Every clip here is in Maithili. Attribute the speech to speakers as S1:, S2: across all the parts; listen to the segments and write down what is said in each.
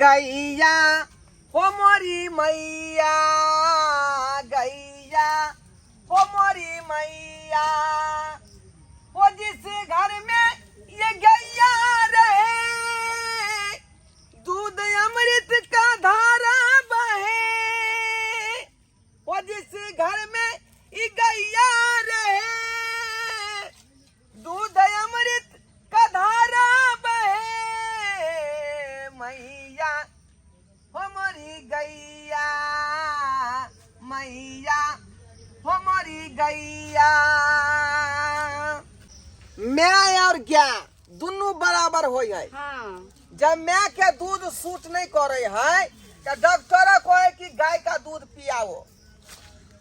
S1: गैया हो मोरी मैया, गैया हो मोरी मैया, वो जिस घर में ये गैया रहे, दूध अमृत का धारा बहे। वो जिस घर में ये गैया रहे, दूध अमृत का धारा बहे। मैया हो मोरी गैया, मैया हो मोरी गैया। My और गाय दुनू बराबर होय है। जब my के दूध सूट नहीं करे है तो डॉक्टर कहे कि गाय का दूध पियाओ,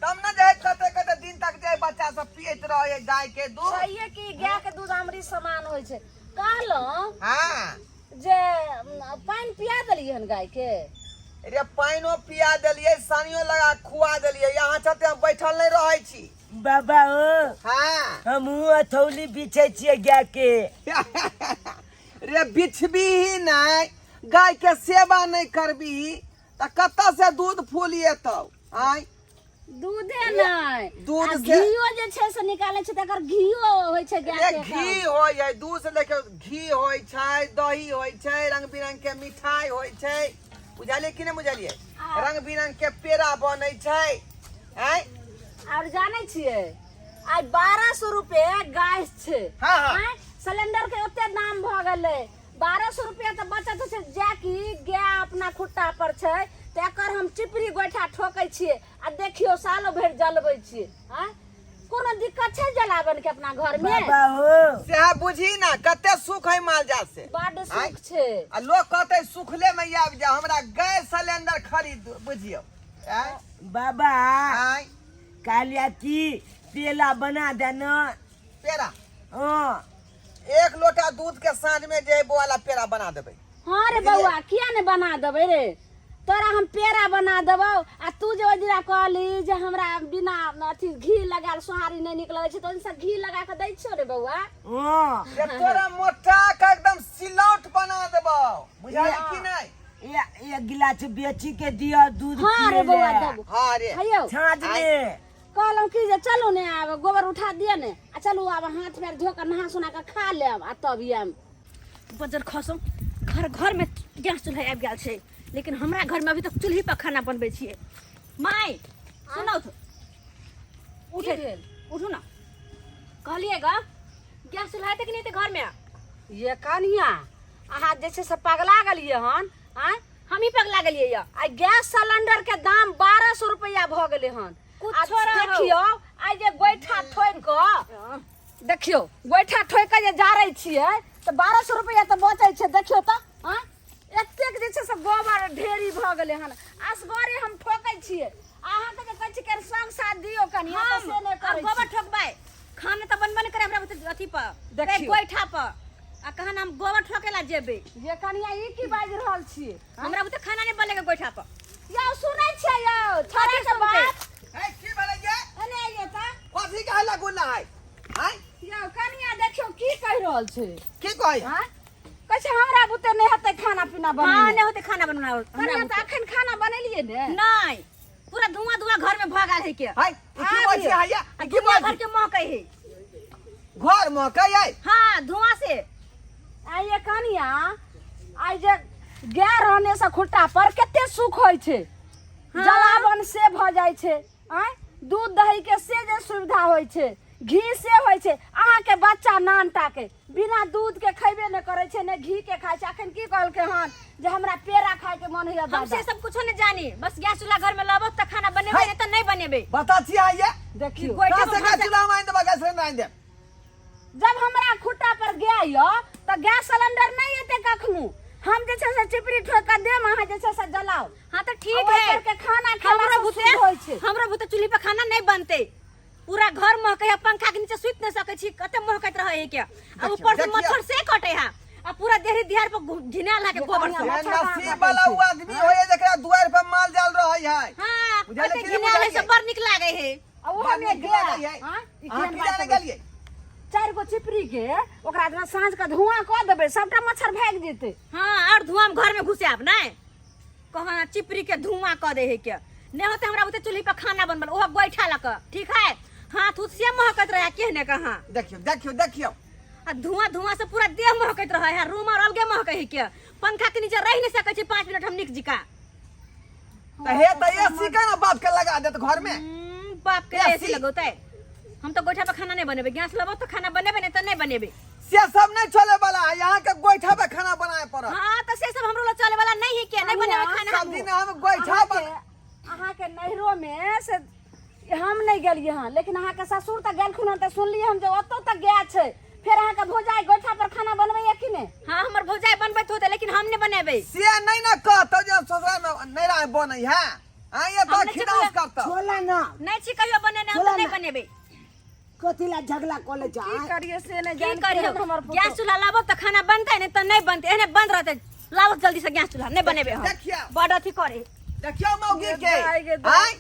S1: तब न जाए कते कते दिन तक जे बच्चा सब पियत रहे गाय के दूध।
S2: सहिए कि गाय के दूध अमृत समान होइ छै। कहलहुँ जे पानि पिया देलियै हन गाय के?
S1: रे पानिओ पिया देलियै, सानियो लगा खुआ देलियै। यहाँ चलते हम बैठल नहीं रहै छी।
S3: बाबा ओ। हमहूँ अथौली बिछै छियै गाय के।
S1: रे बिछबीही नहीं, गाय के सेवा नहीं करबीही तऽ कतऽ से दूध फूल एतौ? आँय,
S2: दूधे नहि,
S1: दूध
S2: आ
S1: से-
S2: घीओ जे छै से निकालै छै, तकर घीओ होइ छै गाय
S1: रे
S2: के।
S1: घी होइ है, दूध से लेके घी होइ छै, दही होइ छै, रंग बिरंग के मिठाई होइ छै। बुझलियै कि नहि बुझलियै? रंग बिरंग के पेड़ा बनै छै। आँय,
S2: और जानै छियै, आइ 1200 रुपए गैस छै।
S1: हाँ, हाँ।
S2: आँय, सिलेंडर के ओते दाम भऽ गेलै, 1200 रुपया तऽ बचत होइ छै। जाकि गाय अपना खुट्टा पर छै तऽ एकर हम चिपरी गोइठा ठोकै छियै आ देखियौ सालो भरि जलबै छियै। आँय, कोनो दिक्कत छै जलावन के अपना घर में?
S3: बाबा हो,
S1: सएह बुझी ना कते सुख है माल जाल से।
S2: बड सुख छै।
S1: आ लोग कहते सुखले में आबि जाओ, हमरा गैस सिलेंडर खरीद, बुझियौ। आँय?
S3: बाबा।
S1: आँय,
S3: कालिया की पेला बना दे न।
S1: पेड़ा?
S3: हाँ।
S1: एक लोटा दूध के साँझ में जे वाला पेड़ा बना देबै।
S2: हाँ रे बौआ, किया ने बना देबै रे, तोरा हम पेड़ा बना देबौ। आ तू जे ओहि दिना कहली जे हमरा बिना अथी घी लगायल सोहारी नहि नीक लगै छै, तऽ ओहिसँ घी लगा कऽ दै छियौ रे बौआ।
S3: हाँ।
S1: रे तोरा मोटा के एकदम सिलौट बना देबौ, बुझाई कि नहीं?
S3: एक गिलास बेची के दिया दूध।
S2: हाँ रे
S3: पियै
S2: बौआ,
S3: ले।
S2: देबौ।
S1: हाँ रे।
S2: हैयौ।
S3: छाँछ में।
S2: कहलहुँ कि जे चलू ने, आब गोबर उठा दिअ ने, आ चलू आब हाथ पैर धो कऽ नहा सोना कऽ खा लेब आ तब आयब।
S4: बजर खसो, घर घर में गैस चूल्हा आबि गेल छै, लेकिन हमरा घर में अभी तक चूल्ही पर खाना बनबै छियै। माय सुनौ तो, उठे।
S2: की भेल?
S4: उठू ना, कहलिए गा गैस चूल्हा हेतै कि नहीं हेतै घर में?
S2: ये कनिया, अहाँ जे छै से पगला गेलियै हन? आँय,
S4: हम ही पगला गेलियै यऽ।
S2: आ गैस सिलेंडर के दाम 1200 रुपया भऽ गेलै हन।
S4: कुछो
S2: आ
S4: रहौ।
S2: देखियौ, आइ जे गोइठा ठोकि कऽ, देखियौ गोइठा ठोकि कऽ जे जारै छियै तऽ 1200 रुपया तऽ बचै छै। देखियौ तऽ, आँय, एतेक जे छै से गोबर ढेरी भऽ गेलै हन, असगरे हम ठोकै छियै। अहाँके जे कहै छी कि संग साथ दियौ कनि, तऽ
S4: हम
S2: से नहि
S4: आब
S2: करै
S4: गोबर
S2: छी।
S4: ठोकबै, खाना तऽ बनबे नहि करे हमरा बुते अथी पर।
S2: देखियौ।
S4: गोइठा पर आ कहाँ हम गोबर ठोके ला जेबै।
S2: ये कनिया, ई की बाजि रहल छियै?
S4: हमरा बुते खाना नहि बनेगा गोइठा पर।
S2: यौ, सुनै छियै यौ, छोड़ा के बात।
S1: ए, की भेलै ये?
S2: एने आइयो तऽ।
S1: कथी के हल्ला गुल्ला है? आँय?
S2: यौ कनिया, देखियौ की कहि रहल छै।
S1: की कहै?
S2: आँय, कहै छै हमरा बुते नहि हेतै खाना पीना
S4: हाँ,
S2: बनेने।
S4: नहि होतै खाना बनना हमरा
S2: कनिया,
S4: बुते।
S2: तऽ अखन खाना बनेलियै ने?
S4: नहि, पूरा धुआं धुआं घर में भऽ गेल है के।
S1: है, ई की
S2: आबियौ।
S1: बोल छी हैया?
S4: आ
S1: ई की
S4: दुनिया
S1: बोल
S4: भर के महकै है।
S1: घर महकै है?
S4: हाँ, धुआं से।
S2: आइ ये कनिया, आइ जे गाय रहने से खुट्टा पर कते सुख होइ छै। जलावन से भऽ जाइ छै, आँय, दूध दही के से जे सुविधा होइ छै, घी से होइ छै। अहाँके बच्चा नान टाके बिना दूध के खैबे नहि करै छै, ने घी के खाइ छै। अखन की कहलकै हन जे हमरा पेड़ा खाय के मन होइया।
S4: हम
S2: दादा
S4: से सब कुछो नहीं जानी, बस गैस चूल्हा घर में लाबो त खाना बनेबे,
S1: है।
S4: नहीं त नहीं बनेबे।
S1: बता छी हैया।
S2: देखियौ।
S4: गोइठा
S1: कहाँ से
S4: पर
S1: गैस
S4: भाषा-
S1: चूल्हा में आनि देबा, गैस सिलेंडर आनि देब।
S2: जब हमरा खुट्टा पर गाय यऽ तऽ गैस सिलेंडर नहि एतै कखनो। हम जे छै से चिपरी ठोकि कऽ देब, अहाँ जे छै से जलाउ।
S4: हाँ तो ठीक
S2: आ ओहि
S4: है।
S2: पर के खाना खेला
S4: हमरो
S2: से
S4: भूते
S2: शुद्ध होइ छै।
S4: हमरो भूते चूल्ही पर खाना नहीं बनते, पूरा घर महकै है, पंखा के नीचे सुति नहीं सकै छी, कते महकैत रहै है के। आ ऊपर से
S1: देखियौ।
S4: मच्छर से कटे है आ पूरा देहरी दिहार पर घिनायल है के गोबर से।
S1: ये
S2: मच्छर कहाँ
S1: नसीब
S2: काटै
S1: वाला
S2: छै?
S1: उ आदमी होय जेकरा दुआर पर माल जाल रहै है।
S4: हाँ,
S1: बुझलियै
S4: कते
S1: कि नहि
S4: घिनायल है से
S1: बुझलियै?
S4: बड़ नीक लागे है।
S2: आ ओहो
S1: बड़
S2: मे
S1: नीक
S2: गाय
S1: लागै है।
S2: हाँ, ई
S1: अहाँ
S2: केहन
S1: की
S2: बात
S1: जाने
S2: होइ?
S1: गेलियै?
S2: चारि गो चिपरी के ओकरा जेना साँझ के धुआं कऽ देबै सबटा मच्छर भागि जेतै।
S4: हाँ और धुआं में घर में घुसे आब नहीं कहाँ चिपरी के धुआं कऽ दे है के नहीं होते हमरा बुते चूल्ही पर खाना बनबल ओहो गोइठा लक ठीक है हाथ उथ से महकत रहे केहने कहाँ।
S1: देखियो देखियो देखियो
S4: आ धुआं धुआं से पूरा देह महकत रहे है, रूम और अलगे महकै है के, पंखा के नीचे रह नहीं सकै छी 5 मिनट हम निक जिका।
S1: त हे त एसी के ना बाप के लगा देत घर में।
S4: बाप के
S1: एसी।
S4: एसी लगौतै, हम तो गोइठा पर खाना नहीं बनेबै, गैस लगौ तो खाना बनेबै नहीं तो नहीं बनेबै।
S1: से सब नहीं चले वाला है, यहाँ के गोइठा पे खाना बनाए पड़त।
S4: हाँ तो से सब हमरो ला चले वाला नहीं है के, नहीं बनेबै खाना
S1: सब
S4: हमहूँ।
S1: दिन हम गोइठा बन
S2: अहाँके नैहरो में से हम नहीं गेलियै हँ, लेकिन अहाँके ससुर तऽ गेलखुन हँ तऽ सुनलियै हम जे ओतौ तऽ गाय छै, फेर अहाँके भौजाइ गोइठा पर खाना बनबैया कि नहि?
S4: हाँ हमर भौजाइ बनबैत होतै लेकिन हम नहीं बनेबै।
S1: से नहीं ना कहतौ जे ससुराल में नैहरा में बनै है, हाँ ये तो
S4: हम नहीं
S1: खिदास
S4: छियै।
S1: करतौ।
S3: छोला ना।
S4: नहीं छी कहियो बनेने, हम
S3: छोला
S4: तऽ नहीं
S3: ना।
S4: बनेबै।
S3: कथी ला झगड़ा कऽ लै छै?
S2: की करियै से नहि
S4: की
S2: जानि
S4: करियौ?
S2: केहन हमर पुतोहु।
S4: गैस चूल्हा लाबो तऽ खाना बनतै नहीं तऽ नहीं बनतै, एहने बंद रहतै। लाबो जल्दी से गैस चूल्हा, नहीं बनेबै हम।
S1: देखियौ।
S4: बड अथी करे।
S1: देखियौ मौगी के।
S2: दाइ गे दाइ।
S1: आँय?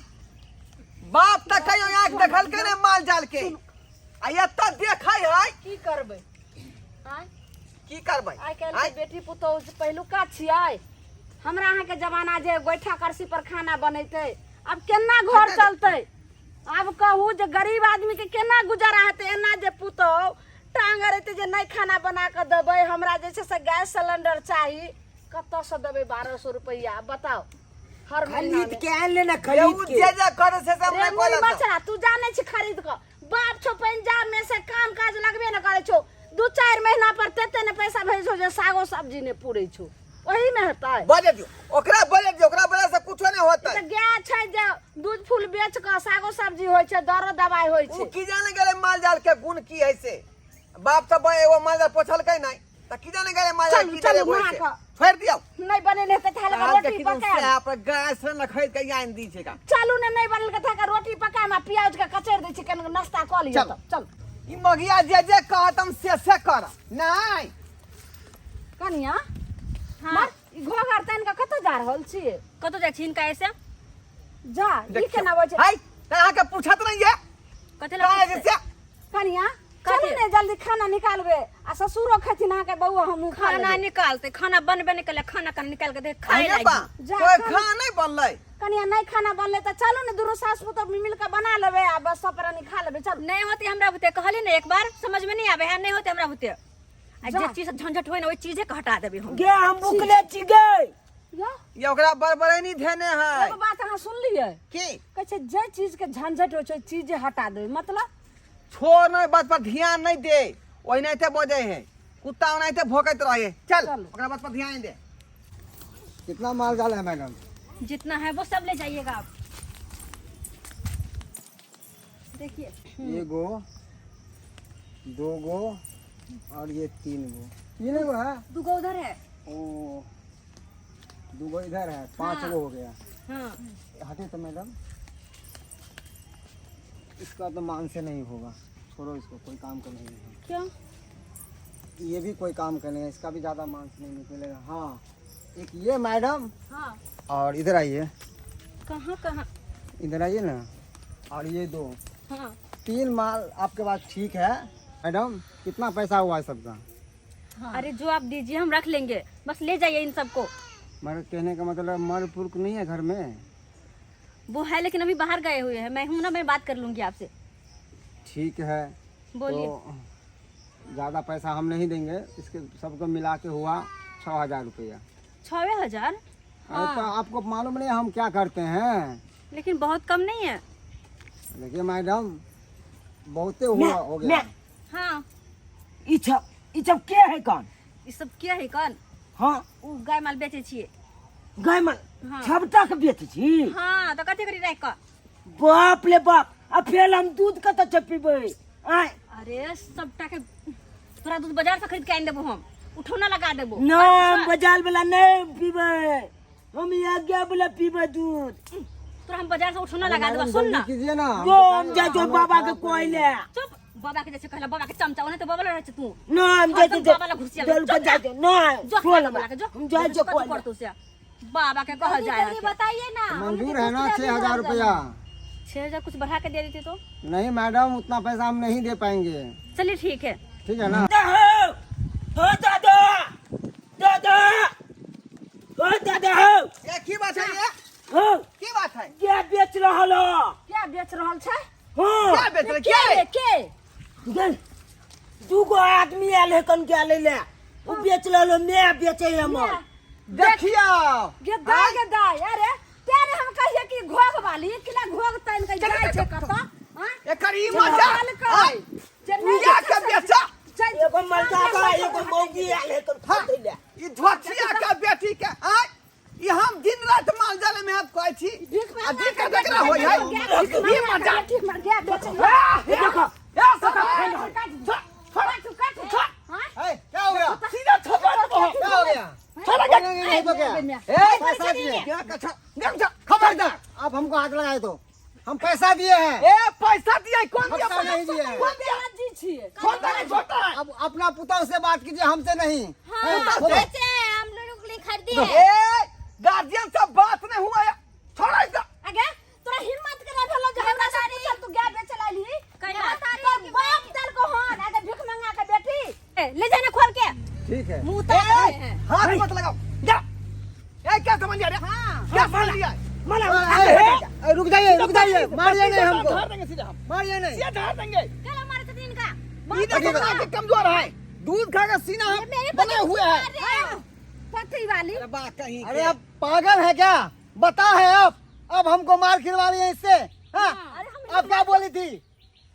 S1: बाप तऽ कहियो आँखि देखलकै ने माल जाल के, आ एतऽ देखै है।
S2: की करबै? आँय?
S1: की करबै?
S2: आइ काल्हि के बेटी पुतोहु जे पहिलुका छियै, हमरा अहाँके जमाना जे गोइठा करसी पर खाना बनेतै, आब केना घर चलतै? आब कहू जे गरीब आदमी के केना गुजारा हेतै? एना जे पुतोहु टांग अड़ेतै जे नहि खाना बना कऽ देबै, हमरा जे छै से गैस सिलेंडर चाही, कतऽसँ देबै 1200 रुपैआ बताउ? हर महीना
S3: खरीद
S2: में।
S3: के आन ले ना,
S1: ये
S3: खरीद
S1: उ
S3: के।
S1: जे जे करे से सब
S2: रे
S1: नहीं
S2: मुई
S1: बोलत।
S2: बछड़ा, तू जाने छी खरीद कऽ, बाप छौ पंजाब में से काम काज लगबे न करे छौ, 2-4 महीना पर तेते ने पैसा भेजै छौ जे सागो सब्जी ने पूरै छौ, ओही में हेतै।
S1: बजे दियौ ओकरा, बजे दियौ ओकरा, बजे से कुछो नहीं होतै।
S2: तऽ गाय छै जे दूध फूल बेच कऽ सागो सब्जी होइ छै, दरो दवाई होइ
S1: उ
S2: छै।
S1: की जाने गेलै माल जाल के गुण की है से, बाप सब एगो माल जाल पोछलकै नहीं तऽ की जाने गेलै माल जाल
S2: चलू,
S1: की
S2: चलू,
S1: देले होइ
S2: नहा
S1: छै।
S2: कऽ।
S1: छोड़ि दियौ।
S2: नहीं बनेने हेतै तऽ हल्का
S1: आज
S2: रोटी
S1: के किदन
S2: पकाएब।
S1: से पर गाय से न खरीद के आनि दी छै का।
S2: चलू ने, नहीं बनेलकै तऽ हल्का रोटी पकाएब आ प्याज के कचरि दै छी, कनि नाश्ता कऽ लिअ।
S1: चलू।
S2: तऽ चल।
S1: ई मगिया जे जे कहत हम से से करब। नहीं।
S2: कनिया,
S4: हाँ।
S2: मार, ई घोघर तानि कऽ कतऽ जा रहल छियै?
S4: कतऽ जाइ छी हिनका ऐसे?
S2: जा, ई
S1: देखियौ।
S2: केना बजै?
S1: हाय, तऽ अहाँके पूछत नहीं ये?
S4: कथी लए
S1: कहाँ जे
S4: पूछतै?
S1: से?
S2: कनिया,
S4: कथी?
S2: चलू ने जल्दी खाना निकालबै, आ ससुरो खेथिन अहाँके बौआ, हमहूँ खा
S4: खाना
S2: लेबै।
S4: निकालतै, खाना बनबे नहि केलै, खाना केना निकालि कऽ दे खाय
S1: अरे
S4: लागी।
S1: बा,
S2: जा,
S1: कोई
S2: खाना-
S1: खाना नहीं बनलै।
S2: कनिया नहीं खाना बनलै तऽ चलू ने दुनू सास पुतोह मिल कऽ बना लेबै आ बस सब प्राणी खा लेबै। चलू।
S4: नहीं होते हमरा बुते, कहली ने एक बार समझ में नहीं आवे है, नहीं होते हमरा बुते। आ जे
S2: जा।
S4: चीज से झंझट होय ना ओहि चीजे के हटा देबै हम।
S3: गे हम भुखले छी गे।
S2: या?
S1: ये ओकरा बड़बड़ैनी धेने है।
S2: एगो बात अहाँ सुनलियै?
S1: की?
S2: कहै छै जे चीज के झंझट होइ छै ओहि चीजे हटा देबै, मतलब
S1: छोड़ नहीं, बात पर ध्यान नहीं दे, ओनाहिते बजै है कुत्ता, ओनाहिते भोकैत रहे। चल
S2: चल।
S1: ओकरा बात पर ध्यान दे।
S5: कितना माल जाल है मैडम?
S4: जितना है वो सब ले जाइएगा आप। देखिए
S5: एगो, दो गो और ये 3 गो, 3 गो है।
S4: 2 गो उधर है।
S5: ओ 2 गो इधर है, 5
S4: हाँ।
S5: गो हो गया।
S4: हाँ।
S5: हटे तो मैडम, इसका तो मान से नहीं होगा, छोड़ो इसको, कोई काम का नहीं है।
S4: क्यों?
S5: ये भी कोई काम का नहीं है, इसका भी ज़्यादा मांस नहीं निकलेगा। हाँ एक ये मैडम।
S4: हाँ।
S5: और इधर आइए।
S4: कहाँ कहाँ?
S5: इधर आइए ना। और ये 2।
S4: हाँ।
S5: 3 माल आपके पास ठीक है मैडम। कितना पैसा हुआ है सबका?
S4: हाँ। अरे जो आप दीजिए हम रख लेंगे, बस ले जाइए इन सबको।
S5: मगर कहने का मतलब मर्द पुरुष नहीं है घर में?
S4: वो है लेकिन अभी बाहर गए हुए हैं, मैं हूँ ना, मैं बात कर लूँगी आपसे।
S5: ठीक है,
S4: बोलिए।
S5: तो ज़्यादा पैसा हम नहीं देंगे, इसके सबको मिला के हुआ 6000 रुपया।
S4: 6000?
S5: अरे तो आपको मालूम नहीं हम क्या करते हैं।
S4: लेकिन बहुत कम नहीं है।
S5: देखिए मैडम बहुते हुआ हो गया।
S4: हाँ।
S3: ई सब के है कौन?
S4: ई सब के है कौन?
S3: हाँ।
S4: उ गाय माल बेचे छिए।
S3: गाय माल?
S4: हाँ।
S3: सबटा के बेचे छी?
S4: हाँ, तो कथी करी राख के?
S3: बाप रे बाप, आ फेर हम दूध कतऽ से पीबै? आँय?
S4: अरे सबटा के तोरा दूध बाजार से खरीद के आनि देबो हम, उठौना लगा देबो।
S3: ना, हम बाजार वाला नहीं पीबै, हम यहाँ गाय वाला पीबै दूध।
S4: तोरा हम बाजार से उठौना लगा देबो, सुन ना।
S5: जल्दी कीजिए ना।
S3: गो हम जाइ छियौ बाबा के कहै।
S4: चुप, बाबा के जैसे कहला बाबा के चमचा, ओनाहिते बाबा रहै छै तू।
S3: ना, हम जाइ
S4: हरदम
S3: छियौ
S4: बाबा लग घुसिया
S3: जल के
S4: चुप
S3: जाइ छियौ। ना,
S4: जो
S3: छोड़
S4: बाबा
S3: हमरा।
S4: के जो।
S3: हम जाइ छियौ
S4: कथी
S3: कहै।
S4: करतौ से? बाबा के कहल
S2: जल्दी
S4: जाय
S2: जल्दी
S4: है।
S2: बताइए ना।
S5: मंजूर है ना 6000 रुपया?
S4: 6000 कुछ बढ़ा के दे देते तो।
S5: नहीं मैडम, उतना पैसा हम नहीं दे पाएंगे।
S4: चलिए ठीक है।
S5: ठीक है ना?
S3: दादा हो, दादा, दादा हो, दादा हो।
S1: ये की बात है ये?
S3: हो।
S1: की बात है?
S3: क्या बेच रहल हो?
S2: क्या बेच रहल छै?
S3: हो।
S1: क्या बेच रहे?
S2: के
S1: क्या
S2: रे, के?
S3: गल, दूगो आदमी आयल है कन के ले ले, उ बेच रहल हो, मैं बेचे हमर।
S1: देखियो।
S2: गे दाय, गे दाय, अरे तेरे हम कहिए कि घोघ वाली किला घोघ तान के जाय छै कतऽ? हाँ?
S1: एकर ई मजा
S2: कहलकै
S1: आय,
S2: जे नहि
S1: क्या के बेचा?
S2: चल,
S3: एगो मर्दाबा एगो मौगी आयल है कन खरीदे ले।
S1: ई धोतिया के बेटी के आय, ई हम दिन रात माल जाल में कहै छी
S2: भीख
S1: आ दिन के देखना होय है ई मजा।
S2: ठीक मर गया बेच।
S1: ए,
S3: देखो।
S1: ए, सब
S2: काट काट। हां।
S5: ए, क्या हो गया?
S1: सीधा थप्पड़ देबो।
S5: क्या हो गया?
S1: छोड़ा के।
S5: नहीं, नहीं, तो क्या?
S1: ए,
S5: पैसा दिए।
S1: क्या कछा देख जा।
S5: खबरदार, आप हमको हाथ लगाए तो हम पैसा दिए हैं।
S1: ए, पैसा दिया कौन दिया?
S5: हफ्ता नहीं दिए हैं।
S1: कौन दिया?
S2: जी छिए।
S1: छोटा नहीं, छोटा है।
S5: अब अपना पुतहु से बात कीजिए, हमसे नहीं।
S6: हाँ,
S5: बोलो।
S6: बेचे हैं, हम लोग के लिए खरीदे हैं।
S1: ए, गार्जियन से बात नहीं हुआ है, छोड़ा इसे।
S2: अगे तोरा हिम्मत केना भेलो जे हमरा से पूछल तू गाय बेचे लाली?
S4: कैला?
S2: तोर बाप देलको हन अगे भीख मंगा के बेटी।
S4: ए, ले जाना खोल के।
S5: ठीक है।
S4: मुंह ताक रहे हैं।
S1: हाथ मत लगाओ, जा। ए, क्या समझ लिया रे? क्या समझ लिया?
S3: मना।
S5: ए, ए, रुक जाइए, रुक जाइए, मारिए नहीं हमको।
S1: धार देंगे सीधा हम।
S5: मारिए नहीं।
S1: सीधा धार देंगे।
S4: कल मारे थे इनका।
S1: ये देखो ना कि कमजोर है, दूध खा के सीना हम बने हुए हैं।
S2: पति वाली।
S1: अरे बा कहीं
S5: अरे आप पागल है क्या? बता है आप, अब हमको मार खिलवा रही है इससे। हाँ? आप क्या बोली थी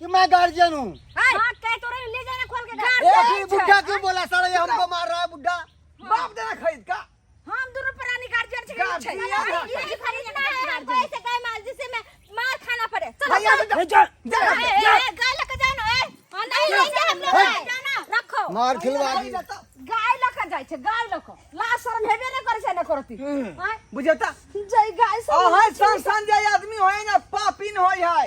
S5: कि मैं गार्जियन हूँ?
S4: हाँ, कह तो रही हूँ, ले जाना खोल के।
S5: ए, फिर बुढ़ा क्यों बोला साला, ये हमको मार रहा है बुढ़ा।
S1: बाप देना खरीद का।
S2: हम दुनू प्राणी गार्जियन छै।
S1: गार्जियन
S2: छै।
S1: है।
S6: ये खरीदना है हमको ऐसे गाय माल जिसे मैं मार खाना पड़े। चलो।
S1: भैया, जा।
S3: जा।
S1: जा,
S6: ए,
S1: जा।
S6: ए, गाय लेके जाओ ना, ए। हाँ, नहीं लेंगे हम लोग गाय। रखो।
S5: मार खिलवा दी।
S2: गाय लऽ के जाइ छै, गाय लऽ के लाज शरम हेबे नहि करै छै ने करती। आँय?
S1: बुझियौ तऽ
S2: जै गाय सब
S1: अहाँ सन सन जे आदमी होय ने पापिन होय है,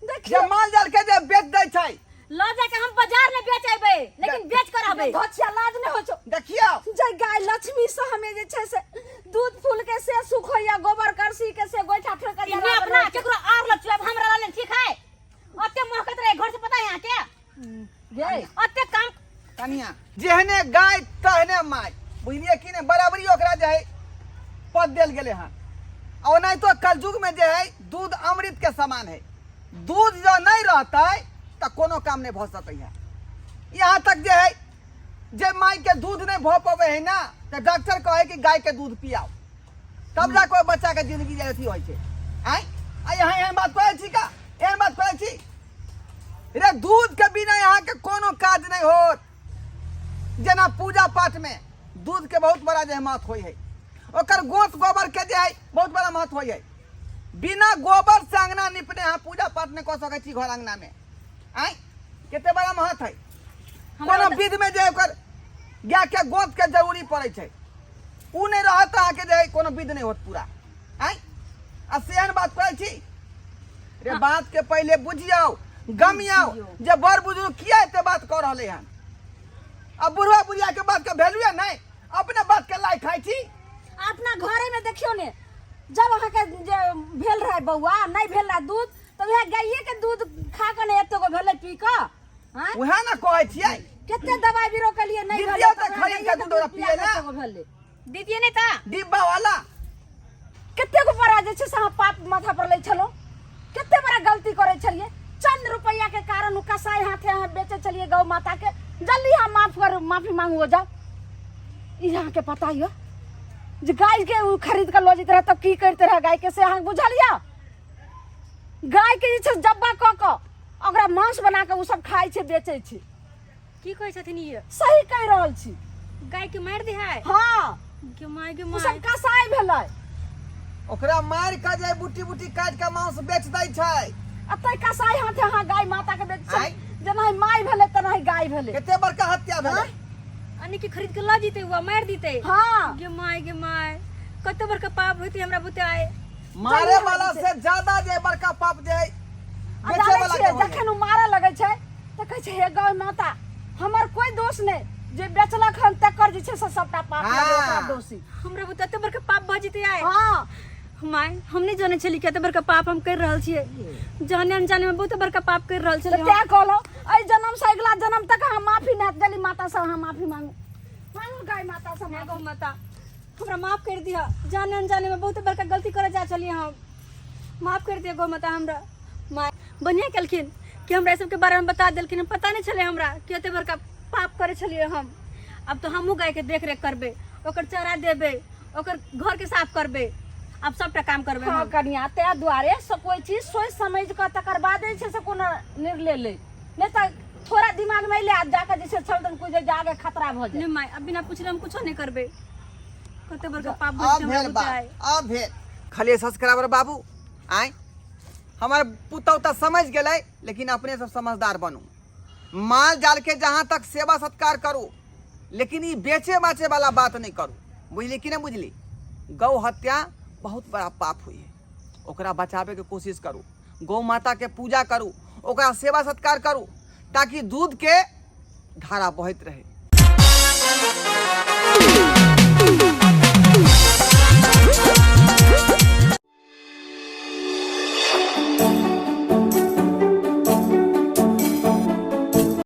S2: देखियौ।
S1: जे माल जाल के जे बेच दै छै।
S4: ल जाके हम बाजार में बेच अबे, लेकिन बेच कर आबे।
S2: धोछिया लाज नहि होइ छौ?
S1: देखियौ।
S2: जै गाय लक्ष्मी से हमें जे छै से दूध फूल के से सुख होइया, गोबर करसी के से गोइठा ठोक के
S4: इन्हें
S2: जराबै
S4: अपना
S2: छै।
S4: केकरो आर लग चुआब हमरा लग, ठीक है? ओते महकत रहे घर से, पता है यहाँ के?
S2: गे
S4: ओते काम।
S1: कनिया, जेहने गाय तहने माय, बुझलियै कि नहि? बराबरी ओकरा जे है पद देल गेलै हन। आ ओनाहितो कलयुग में जे है दूध अमृत के समान है। दूध जो नहीं रहतै तऽ कोनो काम नहीं भऽ सकै है। यहाँ तक जे है जे माय के दूध नहीं भऽ पबै है ना, तऽ डॉक्टर कहै कि गाय के दूध पियाओ, तब जा कोई बच्चा के जिंदगी जे अथी होइ छै। आँय, आ यहाँ एहन बात कहै छी का? एहन बात कहै छी रे? दूध के बिना यहाँ के कोनो काज नहीं होत। जेना पूजा पाठ में दूध के बहुत बड़ा जे महत्व होइ है, ओकर गोत गोबर के जे है बहुत बड़ा महत्व होइ है। बिना गोबर से अंगना निपने अहाँ पूजा पाठ नहीं कऽ सकै छी घर अंगना में। आँय, कते बड़ा महत्व है। कोनो विध में जे ओकर गाय के गोत के जरूरी पड़ै छै, उ नहीं रहत तऽ अहाँके जे है कोनो विध नहीं होत पूरा। आँय, आ से एहन बात कहै छी रे? बात के पहिले बुझियौ, गमियौ जे बड़ बुजुर्ग किया एते बात कऽ रहलै हन। आ बुढ़वा बुढ़िया के बात के वैल्यूए नहीं, अपने बात के लाइ खाइ छी।
S2: अपना घरे में देखियौ ने, जब अहाँके जे भेल रहै बौआ, नहि भेल रहै दूध, तऽ वएह गाइए के दूध खा कऽ ने एते गो भेलै पी कऽ। आँय?
S1: उएह ने कहै छियै।
S2: कते दवाई बीरो केलियै, नहि भेलै।
S1: दितियौ तऽ
S2: वएह
S1: खरीद के
S2: गाइए
S1: दूध ओकरा
S2: पिया
S1: पियै
S2: कऽ
S1: ने।
S2: एते गो भेलै।
S4: दीदी नहीं था
S1: डिब्बा वाला।
S2: कते गो बड़ा जे छै से अहाँ पाप माथा पर लै छलहुँ, कते बड़ा गलती करै छलियै। चंद रुपैआ के कारण उ कसाई हाथे अहाँ बेचै छलियै गौ माता के। जल्दी अहाँ माफ करू, माफी मांगू हो जाउ। ई अहाँके पता यऽ जे गाय के उ खरीद के लऽ जैत रहै तब की करते रहै गाय के, से अहाँके बुझल यऽ? गाय के जे छै जब्बा कऽ कऽ ओकरा मांस बना कऽ उ सब खाइ छै, बेचै छै।
S4: की कहै छथिन ई?
S2: सही कहि रहल छी।
S4: गाय के मारि दे है?
S2: हाँ।
S4: गे my, गे
S2: उ
S4: my.
S2: सब कसाई भेलै।
S1: ओकरा मारि कऽ जे बुटी बुटी काटि कऽ मांस बेच दै छै।
S2: आ तै कसाई हाथे अहाँ गाय माता के बेच
S1: आँय?
S2: छै। जेनाहि माय भेलै तेनाहि गाय भेलै।
S1: कते बड़का हत्या भेलै।
S4: अनी के खरीद के ल जीते हुआ मारि दीते।
S2: हाँ।
S4: गे my, गे my, कते बड़का पाप होते हमरा बुते आए।
S1: मारे वाला से ज्यादा जे बड़का पाप जे है
S2: आ
S1: बेचे
S2: जानै
S1: वाला
S2: छियै
S1: के होइ है।
S2: जखन ओ मारऽ लगै छै तऽ कहै छै, हे गौ माता, हमर कोई दोष नहि, जे बेचलक हन तकर जे छै से सबटा पाप
S1: हाँ।
S2: लगै ओकरा दोषी।
S4: हमरा बुते एते बड़का पाप भऽ जेतै आए?
S2: हाँ।
S4: माय, हम नहि जानै छली कते बड़का पाप हम कर रहल छियै। जाने अनजाने में बहुत बड़का पाप कर रहल छलियै।
S2: तऽ तें कहलहुँ एहि जन्म से अगिला जन्म तक अहाँ माफी नहि देली माता से अहाँ माफी मांगू, मांगू गाय माता से मांगू।
S4: गौ माता हमरा माफ कर दिह, जाने अनजाने में बहुत बड़का गलती करे जा छलियै हम, माफ कर दिह गौ माता हमरा। माय बढ़िया केलखिन कि हमरा ई सबके बारे में बता देलखिन, हम पता नहीं छलै हमरा कि एते बड़का पाप करे छलियै हम। अब तो हमहूँ गाय के देख रेख करबै, ओकर चारा देबै, ओकर घर के साफ करबै, अब सबटा काम करबै।
S2: हाँ
S4: हम।
S2: कनिया, ताहि दुआरे से कोई चीज सोचि समझि कऽ तकर बाद जे छै से कोनो निर्णय ले, नहि तऽ थोड़ा दिमाग में अयलै आ जाकऽ जे छै छलदन कुछ जाके खतरा भऽ जाय।
S4: नहीं माय, अब बिना पूछले हम कुछो नहीं करबै। कते बड़का पाप
S1: अब
S4: भऽ
S1: भेल बात, अब भेल। खाली सब्सक्राइबर बाबू आय हमर पुतहु तऽ समझ गेलै, लेकिन अपने सब समझदार बनू। माल जाल के जहाँ तक सेवा सत्कार करू, लेकिन ई बेचे बाचे वाला बात नहीं करू, बुझली कि नहीं बुझली? गौ हत्या बहुत बड़ा पाप हुई है, ओकरा बचावे के कोशिश करू, गौ माता के पूजा करू, ओकरा सेवा सत्कार करू, ताकि दूध के धारा बहत रहे।